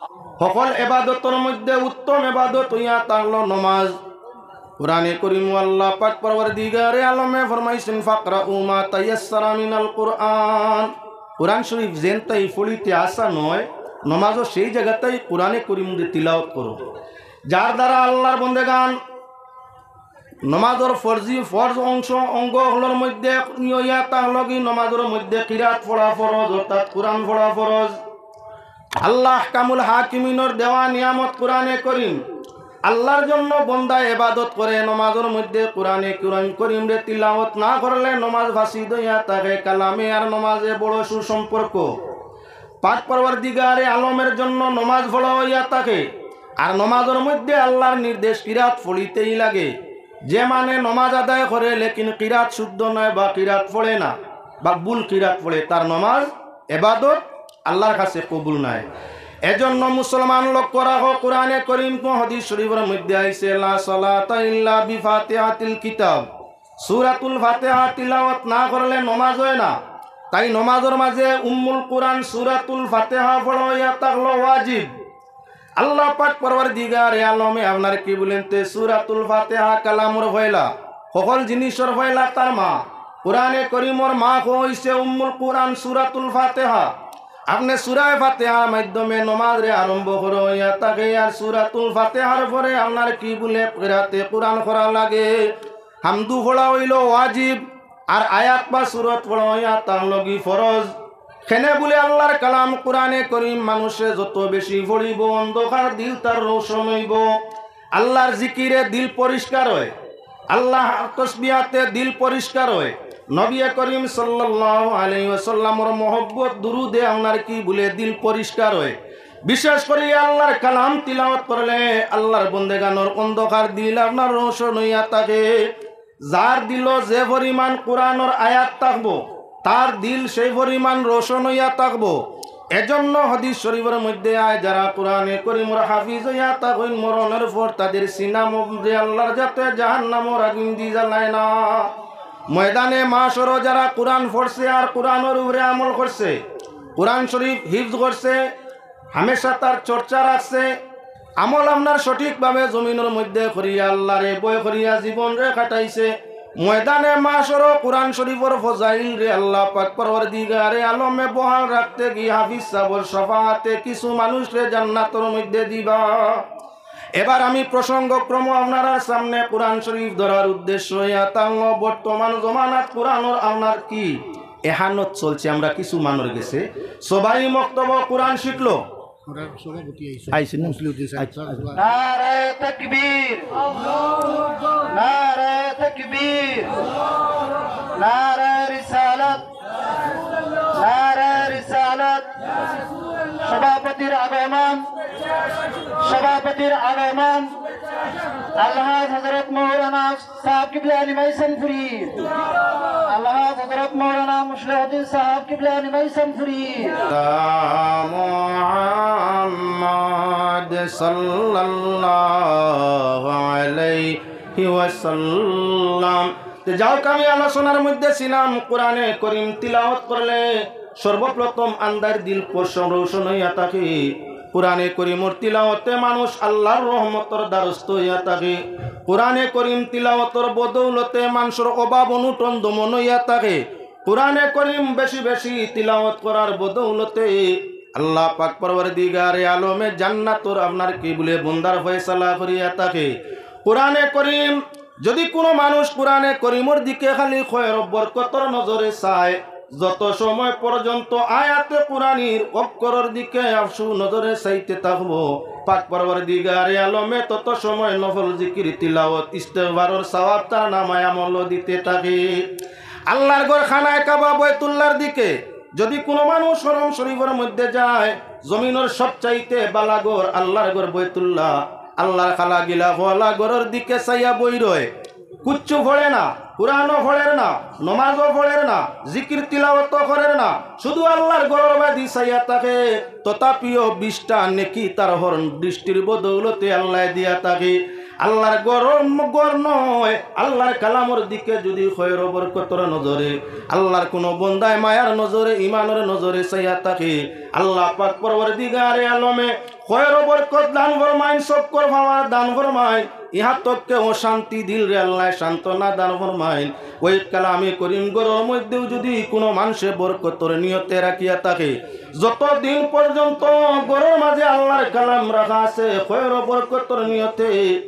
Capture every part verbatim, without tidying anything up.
হকল এবাদতর মধ্যে উত্তম এবাদত অইয়া থাকলো নমাজ। কোরআনে করিমো আল্লাহ পাক পরওয়ারদিগারে আলমে ফরমাইছইন, "ফাকরাউ মা তায়াসসারা মিনাল কুরআন।" কোরআন শরীফ যেনতাই পড়িতে আসান অয়, নমাজও সেই জাগাতাই কোরআনে করিমরে তিলাওয়াত করো। যার দ্বারা আল্লাহর বন্দেগান নমাজর ফরজি, ফরজ অংশ, অঙ্গ অকলর মধ্যে অইয়া থাকলো কি নমাজর মধ্যে কিরাত পড়া ফরজ, অর্থাৎ কোরআন পড়া ফরজ। আল্লাহ আহকামুল হাকিমিনর দেওয়া নিয়ামত কোরআনে করিম। আল্লাহর জন্য বন্দা এবাদত করে, নমাজর মধ্যে কোরআনে, কোরআন করিমরে তিলাওয়াত না করলে নমাজ ফাসিদ অইয়া থাকে। কালামে আর নমাজে বড় সুসম্পর্ক। পাক পরওয়ারদিগারে আলমের জন্য নমাজ পড়া অইয়া থাকে। আর নমাজর মধ্যে আল্লাহর নির্দেশ কিরাত পড়িতেই লাগে। যে মানে নমাজ আদায় করে, লেকিন কিরাত শুদ্ধ নায় বা কিরাত পড়ে না বা ভুল কিরাত পড়ে, তার নমাজ এবাদত আল্লাহর কাছে কবুল নায়। এজন্য মুসলমান লক্ষ্য রাখো, কোরআনে করিম তো হাদিস শরীফর মধ্যে আইছে, "লা সালাতা ইল্লা বিফাতিহাতিল কিতাব।" সূরাতুল ফাতিহা তিলাওয়াত না করলে নমাজ অয় না। তাই নমাজর মাঝে উম্মুল কোরআন সূরাতুল ফাতিহা পড়া অইয়া থাকলো ওয়াজিব। আল্লাহ পাক পরওয়ারদিগারে আলমে আপনার কি বলেন তে সূরাতুল ফাতিহা কালামর পয়লা, হকল জিনিসর পয়লা তার মা। কোরআনে করিমর মা অইছে উম্মুল কোরআন সূরাতুল ফাতিহা। আপনে সূরায়ে ফাতিহার মাধ্যমে নমাজরে আরম্ভ করা অইয়া থাকে, আর সূরাতুল ফাতিহার পরে আপনার কি বলে কিরাতে কোরআন করা লাগে। হামদু পড়া অইলো ওয়াজিব, আর আয়াত বা সূরত পড়া অইয়া থাকলো কি ফরজ। কেনে বলে আল্লাহর কালাম কোরআনে করিম মানুষে যত বেশি পড়িবো, অন্ধকার দিল তার রোশন অইবো। আল্লাহর জিকিরে দিল পরিষ্কার অয়, আল্লাহর তসবিহাতে দিল পরিষ্কার অয়, নবী করিম সাল্লাল্লাহু আলাইহি ওয়াসাল্লামর মহব্বত দুরুদে আপনার কি বলে দিল পরিষ্কার অয়। বিশেষ করি আল্লাহর কালাম তিলাওয়াত করলে আল্লাহর বন্দেগানর অন্ধকার দিল আপনার রোশন অইয়া থাকে। যার দিলো যে পরিমাণ কোরআনর আয়াত থাকবো, তার দিল সেই পরিমাণ রোশন অইয়া থাকবো। এজন্য হাদিস শরীফর মধ্যে আয়, যারা কোরআনে করিমর হাফিজ অইয়া থাকইন, মরণর পর তাদের সিনা মধ্যে আল্লাহর যাতে জাহান্নামর আগুন দি জ্বালায় না। ময়দানে মাশরো যারা কোরআন পড়ছে আর কোরআনর উপরে আমল করছে, কোরআন শরীফ হিফজ করছে, হামেশা তার চর্চা রাখছে, আমল আপনার সঠিকভাবে জমিনর মধ্যে করিয়া আল্লাহরে ভয় করিয়া জীবনরে কাটাইছে। ময়দানে মাশরো কোরআন শরীফর ফজাইলরে আল্লাহ পাক পরওয়ারদিগারে আলমে বহাল রাখতে গিয়া হাফিজ সাবর শাফাআতে কিছু মানুষরে জান্নাতর মধ্যে দিবা। এবার আমি প্রসঙ্গক্রম আপনারার সামনে কোরআন শরীফ ধরার উদ্দেশ্য অইয়া থাকলো, বর্তমান জমানাত কোরআনর আপনার কি এহানত চলছে, আমরা কিছু মানুষ গেছে সবাই মক্তব কোরআন শিখলো। আইসি না? মুসলিউদ্দিন সাহেব। আইসি, আইসি। নারায়ে তাকবীর, নারায়ে তাকবীর, নারায়ে রিসালাত, নারায়ে রিসালাত। সভাপতির আগমন, সভাপতির আগমন। আলহাজ হযরত মাওলানা সাহেব কিবলা নিমাই সনপুরি। আলহাজ হযরত মাওলানা মুসলিউদ্দিন সাহেব কিবলা নিমাই সনপুরি। মুহাম্মদ সাল্লাল্লাহু আলাইহি ওয়াসাল্লাম। তে যাউক, আমি আলোচনার মধ্যে ছিলাম, কোরআনে করিম তিলাওয়াত করলে সর্বপ্রথম আন্দার দিল পশম রোশন অইয়া থাকে। কোরআনে করিমর তিলাওয়াতে মানুষ আল্লাহর রহমতর দ্বারস্থ অইয়া থাকে। কোরআনে করিম তিলাওয়াতর বদৌলতে মানুষর অভাব অনটন দমন অইয়া থাকে। কোরআনে করিম বেশি বেশি তিলাওয়াত করার বদৌলতে আল্লাহ পাক পরওয়ারদিগারে আলমে জান্নাতর আপনার কি বলে বন্দার ফয়সালা করিয়া থাকে। কোরআনে করিম যদি কোনো মানুষ কোরআনে করিমর দিকে খালি খয়ের বরকতর নজরে চায়, যত সময় পর্যন্ত আয়াতে কোরআনির অক্ষরর দিকে আফসু নজরে চাইতে থাকবো, পাক পরওয়ারদিগারে আলমে তত সময় নফল জিকির, তিলাওয়াত, ইস্তেগফারর সওয়াব তার নামায় আমল দিতে থাকে। আল্লাহর ঘর খানায়ে কাবা বয়তুল্লাহর দিকে যদি কোনো মানুষ হরম শরীফর মধ্যে যায়, জমিনর সবচাইতে বালা ঘর আল্লাহর ঘর বয়তুল্লাহ, আল্লাহর খালা গিলা ওয়ালা ঘরর দিকে চাইয়া বই রয়, কুচ্ছু পড়ে না, কোরআনও পড়ের না, নমাজও পড়ের না, জিকির তিলাওয়াতও করের না, শুধু আল্লাহর ঘরর বাদি চাইয়া থাকে, তথাপিও বিশটা নেকি তার হরম দৃষ্টির বদৌলতে আল্লায় দিয়া থাকে। আল্লাহর ঘরর ম-, ঘর নয়, আল্লাহর কালামর দিকে যদি খয়ের বরকতর নজরে, আল্লাহর কোনো বন্দায় মায়ার নজরে, ইমানর নজরে চাইয়া থাকে, আল্লাহ পাক পরওয়ারদিগারে আলমে খয়র বরকত দান ফরমাইন, সবকর পাওয়ার দান ফরমাইন, ইহার তককে অশান্তি দিলরে আল্লায় সান্ত্বনা দান ফরমাইন। ওই কালামে করিম ঘরর মধ্যেও যুদি কুনু মানষে বরকতর নিয়তে রাখিয়া থাকে, যতদিন পর্যন্ত ঘরর মাঝে আল্লাহর কালাম রাখা আছে, খয়র বরকতর নিয়তে,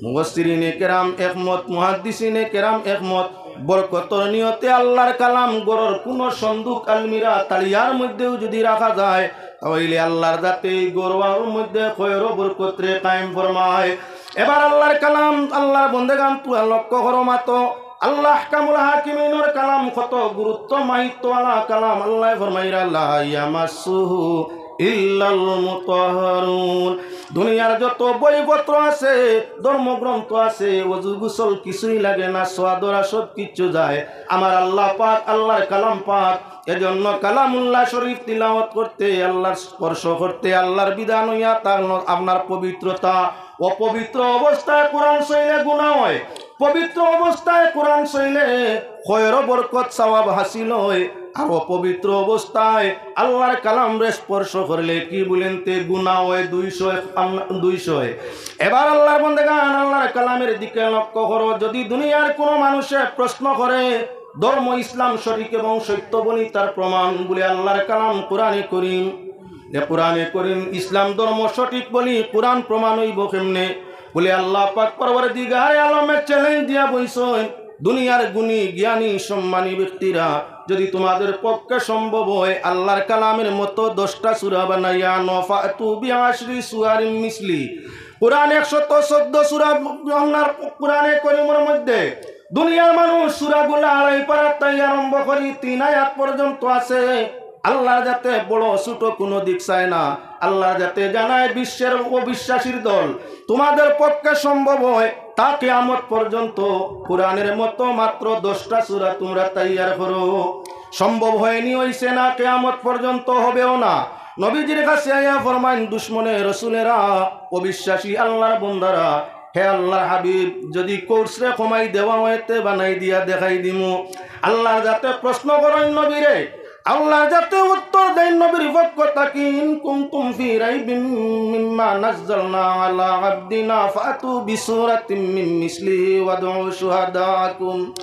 মুফাসসিরিনে কেরাম একমত, মুহাদ্দিসিনে কেরাম একমত, বরকতর নিয়তে আল্লাহর কালাম ঘরর কুনু সন্দুক, আলমিরা, তালিয়ার মধ্যেও যুদি রাখা যায়, তাইলে আল্লাহর জাতে এই ঘরর মধ্যে খয়র বরকতরে কায়েম ফরমায়। এবার আল্লাহর কালাম, আল্লাহর বন্দেগান, তুমরা লক্ষ্য করো মাতো, আল্লাহ আহকামুল হাকিমিনর কালাম কত গুরুত্ব মাহিত্বওয়ালা কালাম। আল্লায় ফরমাইরা, "লা ইয়ামাসসুহু ইল্লাল মুতাহহারুন।" দুনিয়ার যত বইপত্র আছে, ধর্মগ্রন্থ আছে, অজু গোসল কিছুই লাগে না, ছোঁয়া ধরা সব কিচ্ছু যায় আমার আল্লাহ পাক, আল্লাহর কালাম পাক। এজন্য কালামুল্লাহ শরীফ তিলাওয়াত করতে, আল্লাহর স্পর্শ করতে, আল্লাহর বিধান অইয়া তার ন-, আপনার পবিত্রতা। অপবিত্র অবস্থায় কোরআন ছইলে গুনাহ হয়, পবিত্র অবস্থায় কোরআন ছইলে খয়র বরকত সওয়াব হাসিল হয়, আর অপবিত্র অবস্থায় আল্লাহর কালামরে স্পর্শ করলে কি বলেন তে গুনাহ হয় দুইশো, আম-, দুইশো হয়। এবার আল্লাহর বন্দেগান, আল্লাহর কালামের দিকে লক্ষ্য করো। যুদি দুনিয়ার কুনু মানষে প্রশ্ন করে, ধর্ম ইসলাম সঠিক এবং সত্য বলি তার প্রমাণ, বলে আল্লাহর কালাম কোরআনে করিম। যে কোরআনে করিম ইসলাম ধর্ম সঠিক বলি কোরআন প্রমাণ অইবো কেমনে? বলে আল্লাহ পাক পরওয়ারদিগারে আলমে challenge দিয়া বইছইন, দুনিয়ার গুণী জ্ঞানী সম্মানী ব্যক্তিরা, যুদি তোমাদের পক্ষে সম্ভব হয় আল্লাহর কালামের মতো দশটা সূরা বানাইয়া আনো, ফাতু বিআশরি সুয়ারিম মিসলি। কোরআন একশত চৌদ্দ সূরা, আপনার কোরআনে করিমর মধ্যে দুনিয়ার মানুষ সূরাগুলা আড়াই পারা থাকি আরম্ভ করি তিন আয়াত পর্যন্ত আছে। আল্লাহর জাতে বড় ছোট কুনু দিক চায় না। আল্লাহর জাতে জানায়, বিশ্বের অবিশ্বাসীর দল, তোমাদের পক্ষে সম্ভব হয় তা কিয়ামত পর্যন্ত কোরআনের মতো মাত্র দশটা সূরা তোমরা তৈয়ার করো। সম্ভব হয়নি, অইছে না, কিয়ামত পর্যন্ত হবেও না। নবীজির কাছে আইয়া ফরমাইন দুশমনে রসুলেরা, অবিশ্বাসী আল্লাহর বন্দারা, হে আল্লাহর হাবিব, যুদি কোর্সরে কমাই দেওয়া হয় তে বানাই দিয়া দেখাই দিমু। আল্লাহর জাতে প্রশ্ন করইন নবীরে, আল্লাহর জাতে উত্তর দেইন নবীর পক্ষ থাকি, ইন কুনতুম ফি রাইবিম মিম্মা নাজ্জালনা আলা আবদিনা ফাতু বিসূরাতিম মিন মিসলিহি ওয়াদউ শুহাদাআকুম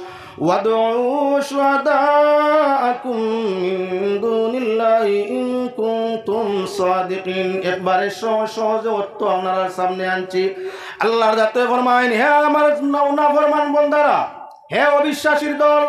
ওয়াদউ শুহাদাআকুম মিন দুনিল্লাহি ইন কুনতুম সাদিকিন। একবারে সহজ সহজ অর্থ আপনারার সামনে আনছি। আল্লাহর জাতে ফরমাইন, হে আমার না-, নাফরমান বন্দারা, হে অবিশ্বাসীর দল,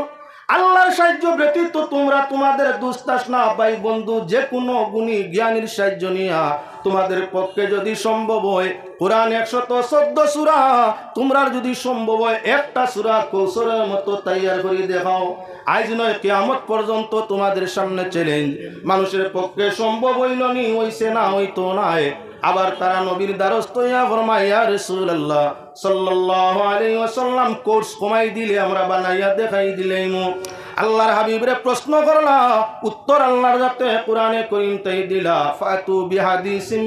আল্লাহর সাহায্য ব্যতীত তোমরা তোমাদের দুস্তাসনা ভাই বন্ধু যে কুনু গুণী জ্ঞানীর সাহায্য নিয়া তোমাদের পক্ষে যুদি সম্ভব হয় কোরআন একশত চৌদ্দ সূরা, তোমরার যুদি সম্ভব হয় একটা সূরা কৌসরের মতো তৈয়ার করি দেখাও। আইজ নয়, কিয়ামত পর্যন্ত তোমাদের সামনে challenge। মানুষের পক্ষে সম্ভব অইলো নি, অইছে না, অইতো নায়। আবার তারা নবীর দ্বারস্থ অইয়া ফরমায়, ইয়া রাসূলুল্লাহ, সাল্লাল্লাহু আলাইহি ওয়াসাল্লাম, কোর্স কমাই দিলে আমরা বানাইয়া দেখাই দিলাইমু। আল্লাহর হাবিবরে প্রশ্ন করলা, উত্তর আল্লাহর জাতে কোরআনে করিম তাই দিলা, ফাতু বিহাদিসিম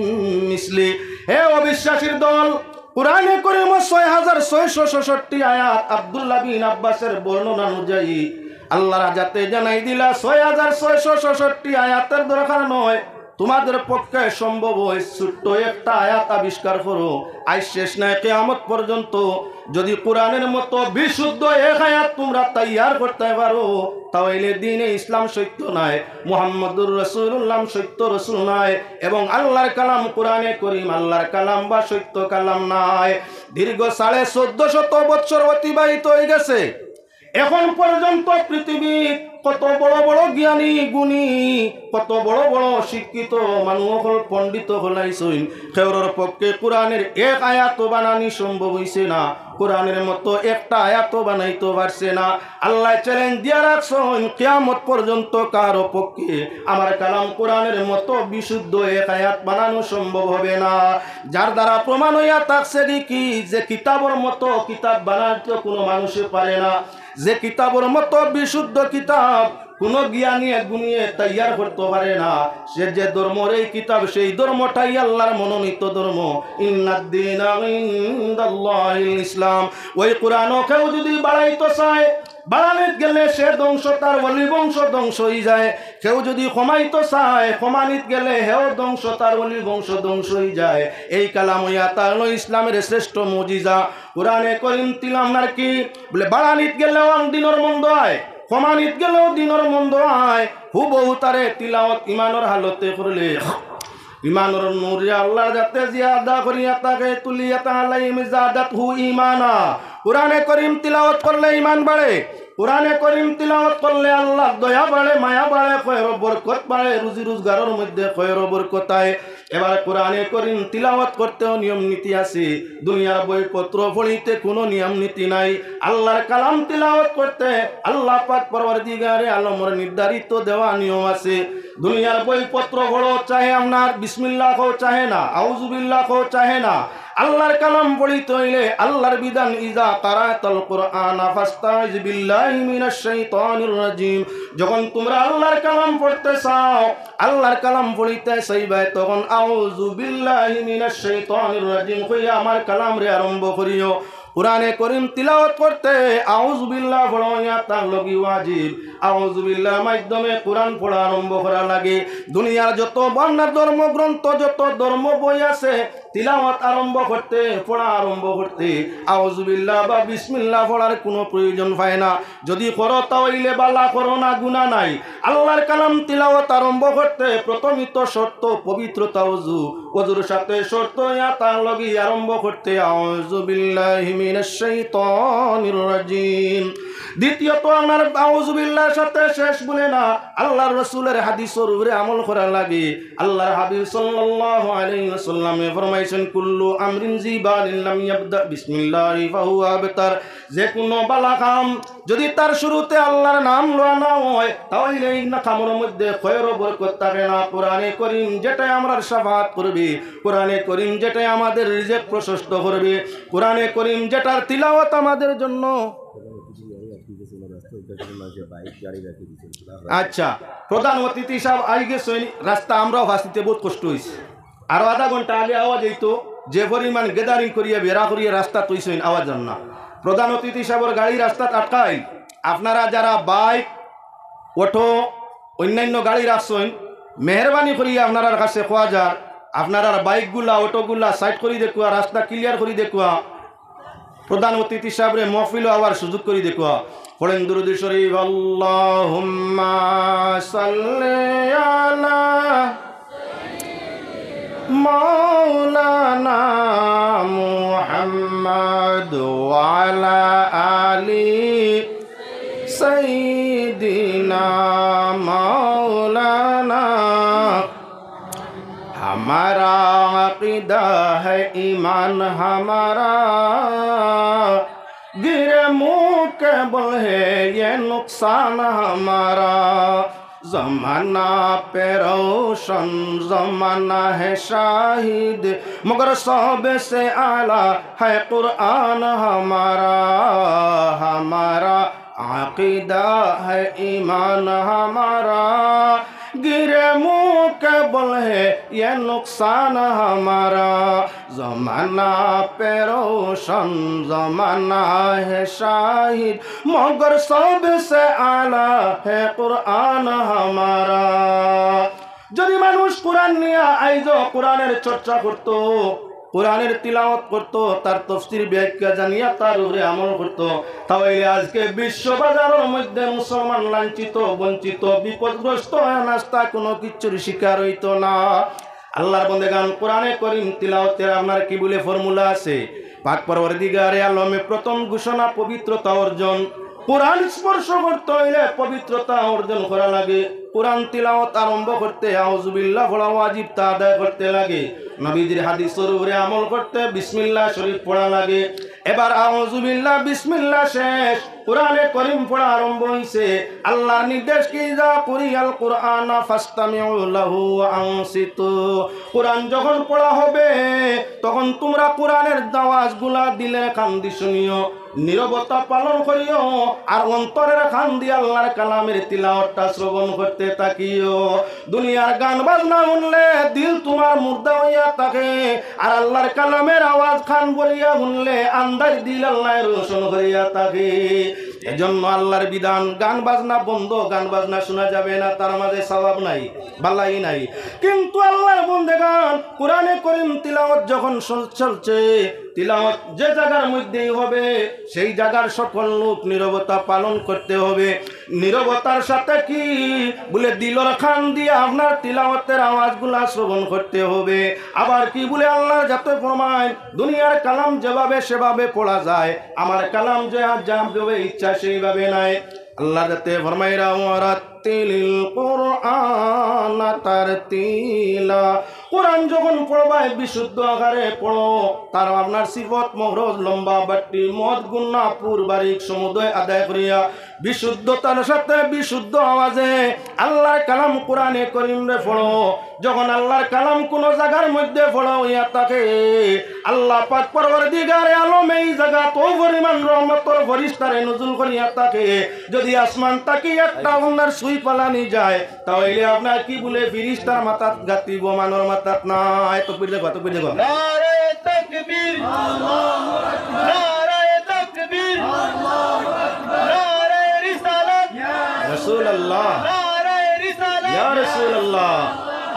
মিসলি। হে অবিশ্বাসীর দল, কোরআনে করিম ছয় হাজার ছয়শো ছষট্টি আয়াত, আব্দুল্লাহ বিন আব্বাসের বর্ণনা অনুযায়ী আল্লাহর জাতে জানাই দিলা, ছয় হাজার ছয়শো ছষট্টি আয়াতের দরকার নয়, তোমাদের পক্ষে সম্ভব হয় ছোট্ট একটা আয়াত আবিষ্কার করো। আইজ শেষ নাই, কিয়ামত পর্যন্ত যুদি কোরআনের মতো বিশুদ্ধ এক আয়াত তোমরা তৈয়ার করতে পারো, তাইলে দ্বীনে ইসলাম সত্য নায়, মুহাম্মদুর রাসূলুল্লাহ সত্য রসুল নায়, এবং আল্লাহর কালাম কোরআনে করিম আল্লাহর কালাম বা সত্য কালাম নায়। দীর্ঘ সাড়ে চৌদ্দ শত বৎসর অতিবাহিত হয়ে গেছে। এখন পর্যন্ত পৃথিবীত কত বড় বড় জ্ঞানী গুণী, কত বড় বড় শিক্ষিত মানুষ অকল, পণ্ডিত অকল আইছইন, কেউরর পক্ষে কোরআনের এক আয়াতও বানানি সম্ভব অইছে না, কোরআনের মতো একটা আয়াতও বানাইতো পারছে না। আল্লায় challenge দিয়া রাখছইন, কিয়ামত পর্যন্ত কারো পক্ষে আমার কালাম কোরআনের মতো বিশুদ্ধ এক আয়াত বানানো সম্ভব হবে না। যার দ্বারা প্রমাণ হইয়া থাকছে কি, যে কিতাবর মতো কিতাব বানাইতে কোনো মানুষে পারে না, যে কিতাবর মতো বিশুদ্ধ কিতাব কোনো জ্ঞানীয়ে গুণীয়ে তৈয়ার করতো পারে না। সে যে ধর্মর এই কিতাব, সেই ধর্মটাই আল্লাহর মনোনীত ধর্ম। ইন্নাদ দীনা ইনদাল্লাহিল ইসলাম। ওই কোরআনও কেউ যদি বাড়াইতো চায়, বাড়ানিত গেলে সে ধ্বংস, তার ওলি বংশ ধ্বংস অইযায়। কেউ যদি কমাইতো চায়, কমানিত গেলে হেও ধ্বংস, তার ওলি বংশ ধ্বংস অইযায়। এই কালাম অইয়া তা অইলো ইসলামের শ্রেষ্ঠ মুজিজা। কোরআনে করিম তিলাওয়াত আর কি বলে, বাড়ানিত গেলেও আম দিনর মন্দ অয়, কমানিত গেলেও দিনর মন্দ অয়। হুবহু তারে তিলাওয়াত ইমানর হালতে করলে, ইমানর নূরে আল্লাহর যাতে জিয়াদা করিয়া থাকে, তুলিয়াত আলাইহিম জাদাতহু ইমানা। কোরআনে করিম তিলাওয়াত করলে ইমান বাড়ে, কোরআনে করিম তিলাওয়াত করলে আল্লাহর দয়া বাড়ে, মায়া বাড়ে, খয়র বরকত বাড়ে, রুজি রোজগারর মধ্যে খয়র বরকত অয়। এবার কোরআনে করিম তিলাওয়াত করতেও নিয়ম নীতি আছে। দুনিয়ার বইপত্র পড়িতে কোনো নিয়ম নীতি নাই। আল্লাহর কালাম তিলাওয়াত করতে আল্লাহ পাক পরওয়ারদিগারে আলমর নির্ধারিত দেওয়া নিয়ম আছে। দুনিয়ার বইপত্র পড়ো, চাহে আপনার বিসমিল্লাহ কও, চাহে না, আউযুবিল্লাহ কও, চাহে না। আল্লাহর কালাম পড়িতে অইলে আল্লাহর বিধান, ইজা কারাতাল কুরআনা ফাস্তাইজ বিল্লাহি মিনাশ শাইতানির রাজিম। যখন তোমরা আল্লাহর কালাম পড়তে চাও, আল্লাহর কালাম পড়িতে চাইবায়, তখন আউযু বিল্লাহি মিনাশ শাইতানির রাজিম কইয়া আমার কালামরে আরম্ভ করিও। কোরআনে করিম তিলাওয়াত করতে আউযু বিল্লাহ পড়া অইয়া তার লাগি ওয়াজিব। আউযু বিল্লাহর মাধ্যমে কোরআন পড়া আরম্ভ করা লাগে। দুনিয়ার যত বাংলা ধর্মগ্রন্থ, যত ধর্ম বই আছে, তিলাওয়াত আরম্ভ করতে, পড়া আরম্ভ করতে আউযু বিল্লাহ বা বিসমিল্লাহ পড়ার কোনো প্রয়োজন পায় না। যদি করো তা অইলে বালা, করো না গুনা নাই। আল্লাহর কালাম তিলাওয়াত আরম্ভ করতে প্রথমিত শর্ত পবিত্রতা অজু, অজুর সাথে শর্ত ইয়া তার লগে আরম্ভ করতে আউযু বিল্লাহি মিনাশ শাইতানির রাজিম। দ্বিতীয়ত আপনার আউযু বিল্লাহর সাথে শেষ বলে না, আল্লাহর রসুলের হাদিসর উপরে আমল করা লাগে। আল্লাহর হাবিব সাল্লাল্লাহু আলাইহি ওয়াসাল্লামে ফরমাইছেন, "কুল্লু আমরিন জি বালিন লাম ইয়াবদা বিসমিল্লাহি ফাহুয়া আবতার।" যে কোনো বালা কাম যদি তার শুরুতে আল্লাহর নাম লওয়া না হয়, তাহলে এই না কামর মধ্যে খয়র ও বরকত থাকে না। কোরআনে করিম যেটাই আমরার শাফাআত করবে, কোরআনে করিম যেটাই আমাদের রিজিক প্রশস্ত করবে, কোরআনে করিম যেটার তিলাওয়াত আমাদের জন্য আচ্ছা, প্রধান অতিথি সাহেব আই গেছইন, রাস্তা আমরাও ফাঁসিতে বহুত কষ্ট হইছে। আরো আধা ঘন্টা আগে আওয়া যাইতো, যে পরিমাণ gathering করিয়া বেড়া করিয়া রাস্তা তৈছইন, আওয়া যার না। প্রধান অতিথি সাহেবর গাড়ি রাস্তাত আটকাইল। আপনারা যারা বাইক, অটো, অন্যান্য গাড়ি রাখছইন, মেহেরবানি করিয়া আপনারার কাছে কওয়া যার, আপনারার বাইকগুলা, অটোগুলা সাইড করি দেখুয়া, রাস্তা ক্লিয়ার করি দেখুয়া। প্রধান অতিথি সাহেবরে মহফিলও আবার সুযোগ করি দেখো। পড়েন দুরূদ শরীফ, আল্লাহুম্মা সাল্লি আলা মাওলানা মুহাম্মদ ওয়া আলা আলি সাইয়্যিদিনা মাওলানা। ہمارا عقیدہ ہے ایمان ہمارا، گرے منہ کے بل ہے یہ نقصان ہمارا۔ زمانہ پہ روشن زمانہ ہے شاہد، مگر سب سے اعلیٰ ہے قرآن ہمارا۔ ہمارا عقیدہ ہے ایمان ہمارا، گرے منہ کے بل ہے یہ نقصان ہمارا۔ زمانہ پہ روشن زمانہ ہے شاہد، مگر سب سے اعلیٰ ہے قرآن ہمارا۔ যদি মানুষ কোরআন নিয়া আইজ কোরআনের চর্চা করতো, কোরআনের তিলাওয়াত করতো, তার তফসির ব্যাখ্যা জানিয়া তার উপরে আমল করতো, তাহলে আজকে বিশ্ববাজারের মধ্যে মুসলমান লাঞ্ছিত, বঞ্চিত, বিপদগ্রস্ত হয়ে নাস্তা কোনো কিছুর শিকার হইতো না। আল্লাহর বন্দেগান, কোরআনে করিম তিলাওয়াতের আপনার কি বলে ফর্মুলা আছে? পাক পরওয়ারদিগারে আলমে প্রথম ঘোষণা পবিত্রতা অর্জন। কোরআন স্পর্শ করতে হইলে পবিত্রতা অর্জন করা লাগে। কোরআন তিলাওয়াত আরম্ভ করতে আউযুবিল্লাহ পড়া ওয়াজিব, তা আদায় করতে লাগে। নবীজির হাদিসর উপরে আমল করতে বিসমিল্লাহ শরীফ পড়া লাগে। এবার আউযুবিল্লাহ, বিসমিল্লাহ শেষ, কোরআনে করিম পড়া আরম্ভ হইছে। আল্লাহর নির্দেশ কি? ইজা কুরিয়াল কুরআনা ফাস্তামিউ লাহু ওয়া আনসিতু। কোরআন যখন পড়া হবে, তখন তোমরা কোরআনের আওয়াজগুলা দিলের কান দি শুনিও, নীরবতা পালন করিও, আর অন্তরের কান দি আল্লাহর কালামের তিলাওয়াতটা শ্রবণ করতে থাকিও। দুনিয়ার গান বাজনা শুনলে দিল তোমার মুর্দা হইয়া থাকে, আর আল্লাহর কালামের আওয়াজ কান ভরিয়া শুনলে আন্দাইর দিল আল্লায় রোশন করিয়া থাকে। এজন্য আল্লাহর বিধান, গান বাজনা বন্ধ, গান বাজনা শোনা যাবে না, তার মাঝে সওয়াব নাই, বালাই নাই। কিন্তু আল্লাহর বন্দেগান কোরআনে করিম তিলাওয়াত যখন চল-, চলছে, তিলাওয়াত যে জায়গার মধ্যেই হবে, সেই জায়গার সকল লোক নীরবতা পালন করতে হবে। নীরবতার সাথে কি বলে, দিলর কান দিয়ে আপনার তিলাওয়াতের আওয়াজগুলা শ্রবণ করতে হবে। আবার কি বলে, আল্লাহর জাতে ফরমায়, দুনিয়ার কালাম যেভাবে সেভাবে পড়া যায়, আমার কালাম যে যেভাবে ইচ্ছা সেইভাবে নাই। আল্লাহর জাতে ফরমাইরা, ওয়ারাত্তিলিল কুরআনা তারতিলা। কোরআন যখন পড়বায় বিশুদ্ধ আকারে পড়ো, তার আপনার সিফত, মখরজ, লম্বা বাট্টি, মদ, গুন্না, পুর, বারিক, সমুদয় আদায় করিয়া বিশুদ্ধতার সাথে বিশুদ্ধ আওয়াজে আল্লাহর কালাম কোরআনে করিম রে পড়ো। যখন আল্লাহর কালাম কোন জায়গার মধ্যে পড়া হইয়া থাকে, আল্লাহ পাক পরওয়ারদিগারে আলম এই জায়গাত ও পরিমাণ রহমতর ফিরিস্তারে নজুল করিয়া থাকে, যদি আসমান থাকি একটা আপনার সুই ফালানি যায়, তাহলে আপনার কি বলে ফিরিস্তার মাথাত গাতিব, মানর মাথাত নাই। তকবীর দেখো, তকবীর দেখো। নারায়ে তাকবীর। নারায়ে তাকবীর। নারায়ে রিসালাত। রাসূলুল্লাহ। নারায়ে রিসালাত। ইয়া রাসূলুল্লাহ।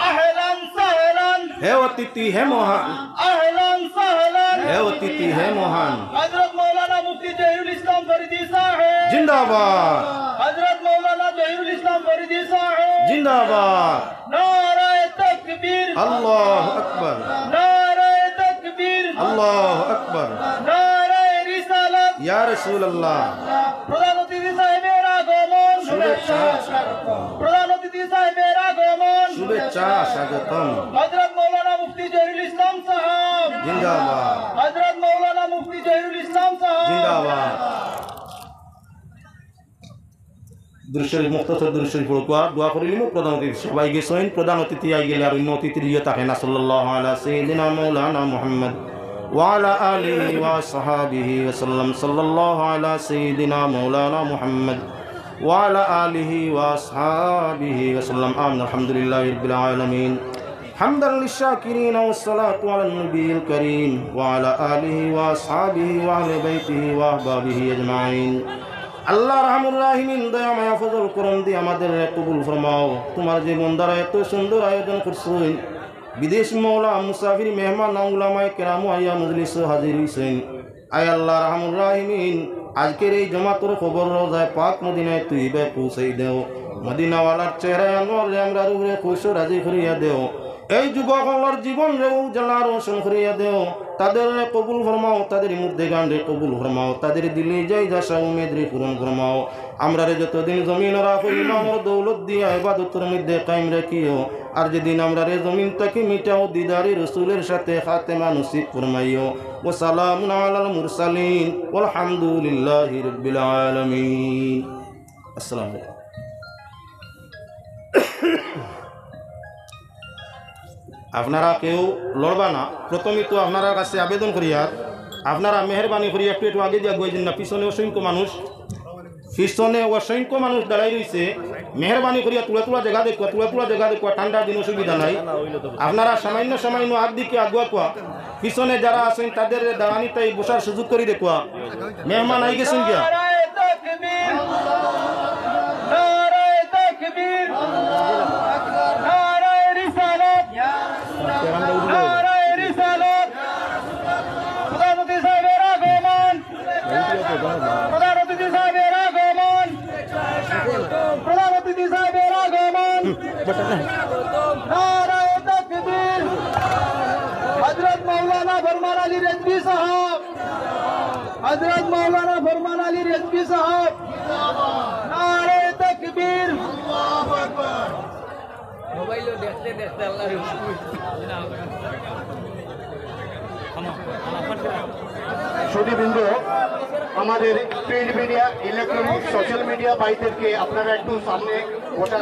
আহলান সাহলান। হে অতিথি, হে মহান। আহলান সাহলান। হে অতিথি, হে মহান। হযরত মাওলানা মুফতি জহিরুল ইসলাম ফরিদী সাহেব। জিন্দাবাদ। হযরত মাওলানা জহিরুল ইসলাম ফরিদী সাহেব। জিন্দাবাদ। নারায়ে তাকবীর। আল্লাহু আকবার। নারায়ে তাকবীর। আল্লাহু আকবার। নারায়ে রিসালাত। ইয়া রাসূলুল্লাহ। প্রধান অতিথি সাহেবের আগমন। শুভেচ্ছা। প্রধান অতিথি সাহেবের আগমন। শুভেচ্ছা, স্বাগতম। হযরত মাওলানা মুফতি জহিরুল ইসলাম সাহেব। জিন্দাবাদ। হযরত মাওলানা মুফতি জহিরুল ইসলাম সাহেব। জিন্দাবাদ। দুরূদ শরীফ, মুখতাসর দুরূদ শরীফ পড়ুক্কা, দোয়া করিলিমু। প্রধান অতিথি সবাই গেছইন, প্রধান অতিথি আই গেলে আর অন্য অতিথি লিয়ে থাকে না। সাল্লাল্লাহু আলা সাইয়্যিদিনা মাওলানা মুহাম্মদ ওয়া আলা আলিহি ওয়া আসহাবিহি ওয়া সাল্লাম। সাল্লাল্লাহু আলা সাইয়্যিদিনা মাওলানা মুহাম্মদ ওয়া আলা আলিহি ওয়া আসহাবিহি ওয়া সাল্লাম। আমিন। আলহামদুলিল্লাহি রাব্বিল আলামিন। হামদান লিশ-শাকিরিন ওয়াস-সালাতু আলান নবিয়্যিল কারীম ওয়া আলা আলিহি ওয়া আসহাবিহি ওয়া আহলি বাইতিহি ওয়া আহবাবিহি আজমাইন। আল্লাহ আরহামুর রাহিমিন, দয়া মায়া ফজল করম দি আমাদেররে কবুল ফরমাও। তোমার যে বন্দারা এত সুন্দর আয়োজন করছইন, বিদেশি মওলা, মুসাফির মেহমান, উলামায়ে কেরাম আইয়া মজলিসো হাজির অইছইন। আয় আল্লাহ আরহামুর রাহিমিন, আজকের এই জমাতর খবর রওজায়ে পাক মদিনায়ে তৈয়বায় পৌঁছাই দেও। মদিনাওয়ালার চেহারায় আনোয়াররে আমরার উপরে খুশ ও রাজি করিয়া দেও। এই যুবক অকলর জীবনরে উজালা রোশন করিয়া দেও। তাদেররে কবুল ফরমাও, তাদের মুর্দেগানরে কবুল ফরমাও, তাদের দিলে যাই আশা উমেদরে পূরণ ফরমাও। আমরারে যতদিন জমিনো রাখো, ইমানর দৌলত দিয়া ইবাদতর মধ্যে কায়েম রাখিও। আর যেদিন আমরারে জমিন থাকি মিটাও, দিদারে রসুলের সাথে খাতেমা নসিব ফরমাইও। ওয়া সালামুন আলাল মুরসালিন, ওয়াল হামদুলিল্লাহি রাব্বিল আলামিন। আসসালামু আলাইকুম। আপনারা কেউ লড়বা না। প্রথমে তো আপনারার কাছে আবেদন করিয়ার, আপনারা মেহেরবানি করি একটু, একটু আগে দিয়া আগুয়াই যাইন না, পিছনে অসংখ্য মানুষ, পিছনে অসংখ্য মানুষ দাঁড়াই রইছে। মেহেরবানি করিয়া তুলা তুলা জাগা দেখুয়া, তুলা তুলা জাগা দেখুয়া, ঠান্ডার দিন অসুবিধা নাই। আপনারা সামান্য সামান্য আগ দিকে আগুয়া কুয়া, পিছনে যারা আছইন তাদের দাঁড়ানিতে বসার সুযোগ করি দেখুয়া। মেহমান আই গেছইন গিয়া। নারায়ে তাকবীর! নারায়ে তাকবীর! নারায়ে রিসালাত! নারায়ে রিসালাত! প্রধান অতিথি সাহেবের আগমন! প্রধান অতিথি সাহেবের আগমন! প্রধান অতিথি সাহেবের আগমন! নারায়ে তাকবীর! হযরত মাওলানা ফরমান আলী রেজভী সাহেব! হযরত মাওলানা ফরমান আলী রেজভী সাহেব! নারায়ে তাকবীর! মোবাইলও দেখতে দেখতে আল্লাহর হুকুম। সুধীবৃন্দ, আমাদের print media, electronic, social media ভাইদেরকে আপনারা একটু সামনে বসার,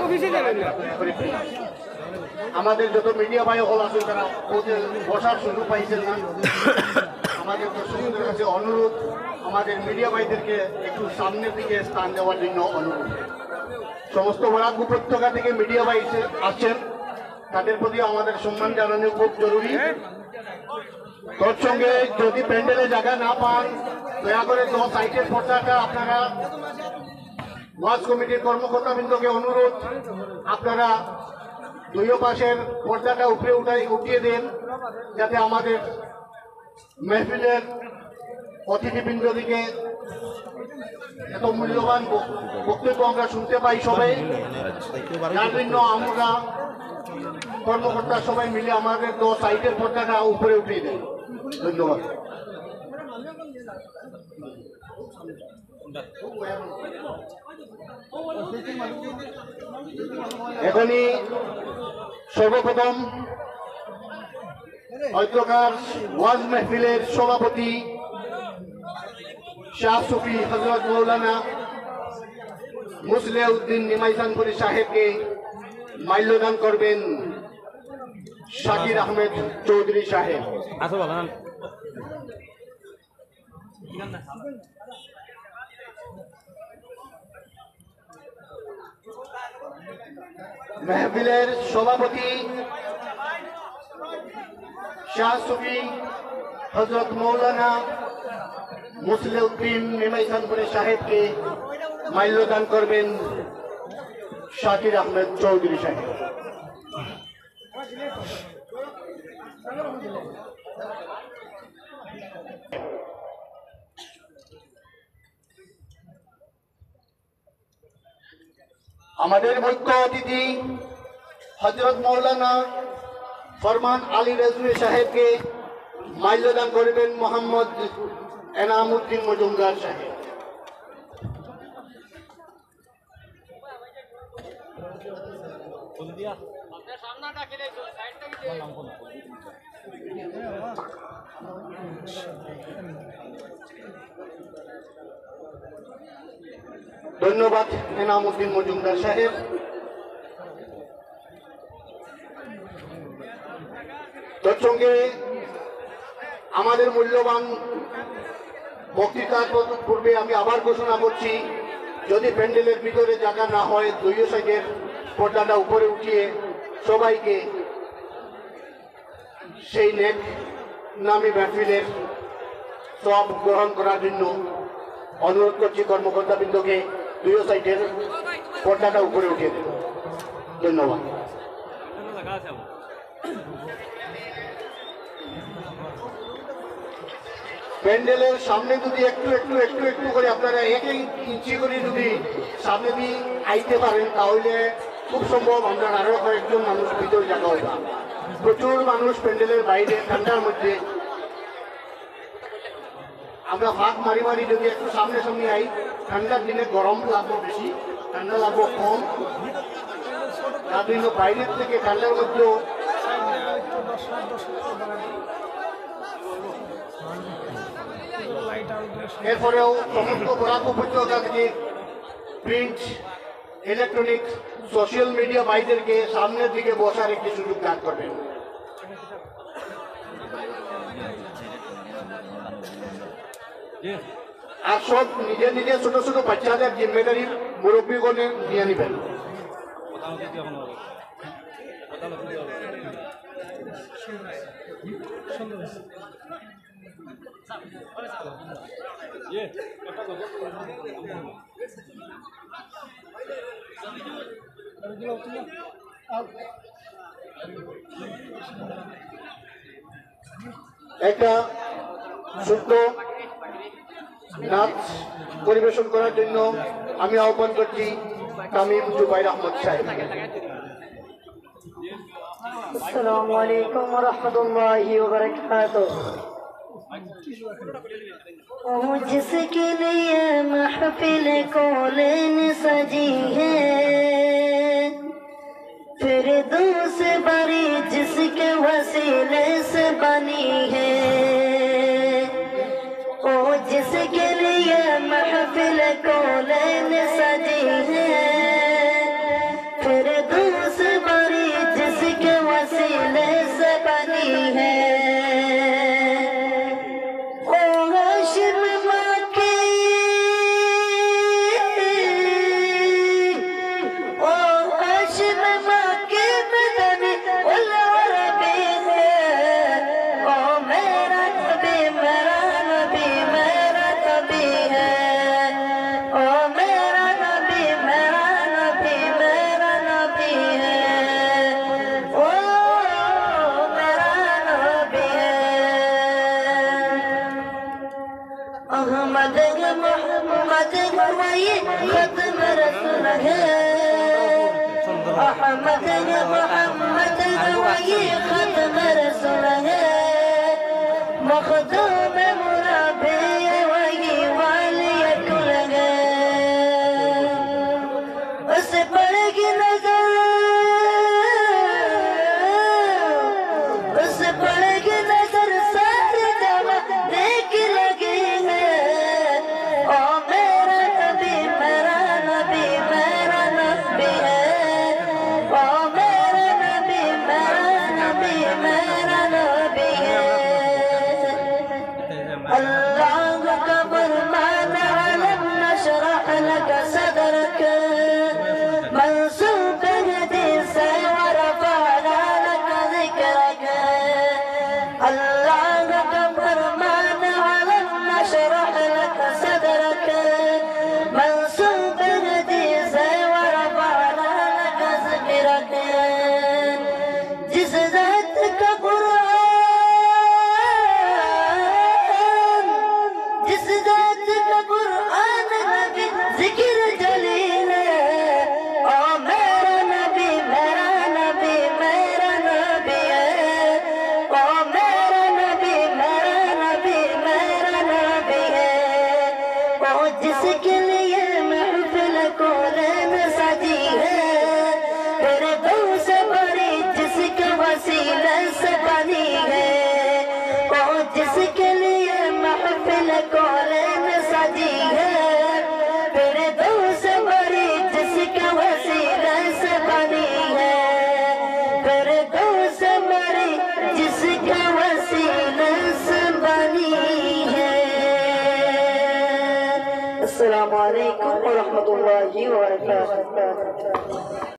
আমাদের যত মিডিয়া ভাই হল আছেন, তারা বসে-, বসার সুযোগ পাইছেন না। আমাদের দর্শকদের কাছে অনুরোধ, আমাদের মিডিয়া ভাইদেরকে একটু সামনের দিকে স্থান দেওয়ার জন্য অনুরোধ। সমস্ত বরাক উপত্যকা থেকে মিডিয়া ভাই এসে-, আসছেন, তাদের প্রতি আমাদের সম্মান জানানো খুব জরুরি। তৎসঙ্গে যদি প্যান্ডেলে জায়গা না পান, দয়া করে দশ সাইডের পর্দাটা আপনারা, ওয়াজ কমিটির কর্মকর্তাবৃন্দকে অনুরোধ, আপনারা দুইও পাশের পর্দাটা উপরে উঠাই, উঠিয়ে দেন, যাতে আমাদের মেহফিলের অতিথিবৃন্দদিকে এত মূল্যবান ব-, বক্তব্য আমরা শুনতে পাই সবাই। তার জন্য আমরা কর্মকর্তা সবাই মিলে আমাদের দশ সাইডের পর্দাটা উপরে উঠিয়ে দেন। ধন্যবাদ। এখনই সর্বপ্রথম অত্রকার ওয়াজ মেহফিলের সভাপতি শাহ সুফি হযরত মাওলানা মুসলেহ উদ্দিন নিমাইশানপুরী সাহেবকে মাল্যদান করবেন শাকির আহমেদ চৌধুরী সাহেব। আচ্ছা, বলেন। মেহফিলের সভাপতি শাহ সুফি হযরত মাওলানা মুসলেহ উদ্দিন নিমাইশানপুরী সাহেবকে মাল্যদান করবেন শাকির আহমেদ চৌধুরী সাহেব। আমাদের মুখ্য অতিথি হযরত মাওলানা ফরমান আলী রেজভী সাহেবকে মাল্যদান করবেন মোহাম্মদ এনামুদ্দিন মজুমদার সাহেব। ধন্যবাদ এনামুদ্দিন মজুমদার সাহেব। তৎসঙ্গে আমাদের মূল্যবান বক্তৃতার পূর্বে আমি আবার ঘোষণা করছি, যদি প্যান্ডেলের ভিতরে জায়গা না হয়, দুইও সাইডের পর্দাটা উপরে উঠিয়ে সবাইকে সেই নেক নামী মেহফিলের সওয়াব গ্রহণ করার জন্য অনুরোধ করছি কর্মকর্তাবৃন্দকে দুইও সাইডের পর্দাটা উপরে উঠিয়ে দেন। ধন্যবাদ। প্যান্ডেলের সামনে যদি একটু একটু একটু একটু করে আপনারা এক এক ইঞ্চি করে যদি সামনে দিয়ে আইতে পারেন, তাহলে খুব সম্ভব আমরা আরো কয়েকজন মানুষ ভিতরে জায়গা হবে। প্রচুর মানুষ প্যান্ডেলের বাইরে ঠান্ডার মধ্যে। আমরা ফাঁক মারি মারি যদি একটু সামনে সামনে আই, ঠান্ডার দিনে গরম লাগবো বেশি, ঠান্ডা লাগবো কম। তার জন্য বাইরের থেকে ঠান্ডার মধ্যেও। এরপরেও সমস্ত বরাক উপত্যকা থেকে প্রিন্ট, ইলেকট্রনিক, সোশ্যাল মিডিয়া ভাইদেরকে সামনের দিকে বসার একটি সুযোগ দান করবেন। আর সব নিজে নিজে ছোট ছোট বাচ্চাদের জিম্মেদারি মুরব্বীগণে নিয়ে নেবেন। একটা ছোট্ট নাচ পরিবেশন করার জন্য আমি আহ্বান করছি তামিম জুবাইর আহমদ সাহেব। السلام عليكم ورحمة الله وبركاته। وہ جس کے لیے محفل کونین سجی ہے، فردوس بری جس کے وسیلے سے بنی ہے۔ محمد محمد وہی ختم رسول ہے، مخدوم مربی وہی والی کل ہے۔ اس پر کی نظر، اس پر کی نظر ساری جہاں دیکھ لگی ہے۔ او میرا نبی، میرا نبی، میرا نبی ہے۔ او میرا نبی، میرا نبی، میرا نبی ہے۔ اللہ کا فرمان، ألم نشرح لك صدرك، منسوب حدیث ورفعنا لك ذكرك۔ اللہ کا فرمان، ألم نشرح لك صدرك، منسوب حدیث ورفعنا لك ذكرك۔ جس ذات کا قرآن، جس ذات کا قرآن نبی ذکر جلیل ہے۔ او میرا نبی، میرا نبی، میرا نبی ہے۔ او میرا نبی، میرا نبی، میرا نبی ہے۔ او جس کے لیے محفل کونین سجی ہے، فردوس بری جس کے وسیلے سے بنی ہے۔ او جس کے لیے محفل کونین سجی ہے، فردوس بری جس کے وسیلے سے بنی ہے۔ فردوس بری جس کے وسیلے سے بنی ہے۔ السلام علیکم ورحمۃ اللہ وبرکاتہ۔